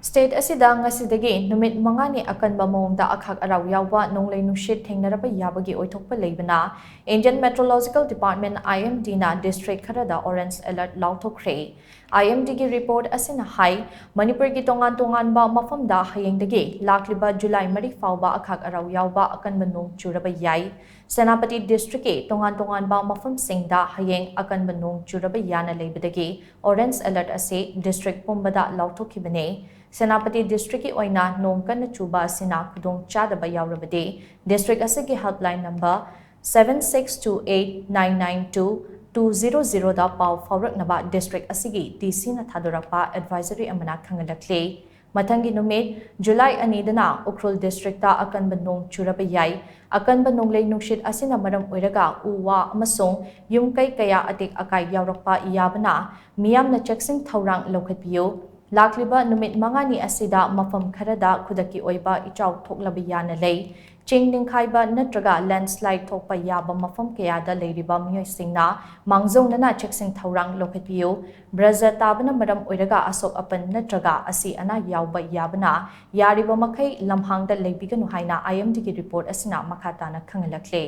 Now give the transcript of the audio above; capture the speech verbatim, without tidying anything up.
State ꯑꯁꯤꯗ ꯉꯁꯤꯗꯒꯤ ꯅꯨꯃꯤꯠ ꯃꯉꯥꯅꯤ ꯑꯀꯟꯕ ꯃꯑꯣꯡꯗ ꯑꯈꯥꯛ ꯑꯔꯥꯎ ꯌꯥꯎꯕ ꯅꯣꯡꯂꯩ ꯅꯨꯡꯁꯤꯠ ꯊꯦꯡꯅꯔꯕ ꯌꯥꯕꯒꯤ ꯑꯣꯏꯊꯣꯛꯄ ꯂꯩꯕꯅ Indian Meteorological Department, I M D ꯅ district ꯈꯔꯗ orange alert ꯂꯥꯎꯊꯣꯛꯈ꯭ꯔꯦ꯫ I M D ꯒꯤ report ꯑꯁꯤꯅ ꯍꯥꯏ, ꯃꯅꯤꯄꯨꯔꯒꯤ ꯇꯣꯉꯥꯟ ꯇꯣꯉꯥꯟꯕ ꯃꯐꯝꯗ ꯍꯌꯦꯡꯗꯒꯤ ꯂꯥꯛꯂꯤꯕ July ꯃꯔꯤ ꯐꯥꯎꯕ ꯑꯈꯥꯛ ꯑꯔꯥꯎ ꯌꯥꯎꯕ ꯑꯀꯟꯕ ꯅꯣꯡ ꯆꯨꯔꯕ ꯌꯥꯏ꯫ ꯁꯦꯅꯥꯄꯇꯤ district ꯀꯤ ꯇꯣꯉꯥꯟ ꯇꯣꯉꯥꯟꯕ ꯃꯐꯝꯁꯤꯡꯗ ꯍꯌꯦꯡ ꯑꯀꯟꯕ ꯅꯣꯡ ꯆꯨꯔꯕ ꯌꯥꯅ ꯂꯩꯕꯗꯒꯤ orange alert ꯑꯁꯤ district ꯄꯨꯝꯕꯗ ꯂꯥꯎꯊꯣꯛꯈꯤꯕꯅꯤ꯫ ꯁꯦꯅꯥꯄꯇꯤ district ꯀꯤ ꯑꯣꯏꯅ ꯅꯣꯡ ꯀꯟꯅ ꯆꯨꯕ ꯑꯁꯤꯅ ꯈꯨꯗꯣꯡ ꯆꯥꯗꯕ ꯌꯥꯎꯔꯕꯗꯤ district ꯑꯁꯤꯒꯤ helpline number seven six two eight nine nine two two zero zero ꯗ ꯄꯥꯎ ꯐꯥꯎꯔꯛꯅꯕ district ꯑꯁꯤꯒꯤ D C ꯅ ꯊꯥꯗꯣꯔꯛꯄ advisory ꯑꯃꯅ ꯈꯪꯍꯜꯂꯛꯂꯤ꯫ ꯃꯊꯪꯒꯤ ꯅꯨꯃꯤꯠ July ꯑꯅꯤꯗꯅ ꯎꯈ꯭ꯔꯨꯜ district ꯇ ꯑꯀꯟꯕ ꯅꯣꯡ ꯆꯨꯔꯕ ꯌꯥꯏ꯫ ꯑꯀꯟꯕ ꯅꯣꯡꯂꯩ ꯅꯨꯡꯁꯤꯠ ꯑꯁꯤꯅ ꯃꯔꯝ ꯑꯣꯏꯔꯒ ꯎ ꯋꯥ ꯑꯃꯁꯨꯡ ꯌꯨꯝ ꯀꯩ ꯀꯌꯥ ꯑꯇꯦꯛ ꯑꯀꯥꯏ ꯌꯥꯎꯔꯛꯄ ꯌꯥꯕꯅ ꯃꯤꯌꯥꯝꯅ ꯆꯦꯛꯁꯤꯟ ꯊꯧꯔꯥꯡ ꯂꯧꯈꯠꯄꯤꯌꯨ꯫ ꯂꯥꯛꯂꯤꯕ ꯅꯨꯃꯤꯠ ꯃꯉꯥꯅꯤ ꯑꯁꯤꯗ ꯃꯐꯝ ꯈꯔꯗ ꯈꯨꯗꯛꯀꯤ ꯑꯣꯏꯕ ꯏꯆꯥꯎ ꯊꯣꯛꯂꯕ ꯌꯥꯅ ꯂꯩ꯫ ꯆꯤꯡ ꯅꯤꯡꯈꯥꯏꯕ ꯅꯠꯇ꯭ꯔꯒ landslide ꯊꯣꯛꯄ ꯌꯥꯕ ꯃꯐꯝ ꯀꯌꯥꯗ ꯂꯩꯔꯤꯕ ꯃꯤꯑꯣꯏꯁꯤꯡꯅ ꯃꯥꯡꯖꯧꯅꯅ ꯆꯦꯛꯁꯤꯟ ꯊꯧꯔꯥꯡ ꯂꯧꯈꯠꯄꯤꯌꯨ꯫ ꯕ꯭ꯔꯖ ꯇꯥꯕꯅ ꯃꯔꯝ ꯑꯣꯏꯔꯒ ꯑꯁꯣꯛ ꯑꯄꯟ ꯅꯠꯇ꯭ꯔꯒ ꯑꯁꯤ ꯑꯅꯥ ꯌꯥꯎꯕ ꯌꯥꯕꯅ ꯌꯥꯔꯤꯕ ꯃꯈꯩ ꯂꯝꯍꯥꯡꯗ ꯂꯩꯕꯤꯒꯅꯨ ꯍꯥꯏꯅ I M D ꯒꯤ report ꯑꯁꯤꯅ ꯃꯈꯥ ꯇꯥꯅ ꯈꯪꯍꯜꯂꯛꯂꯤ꯫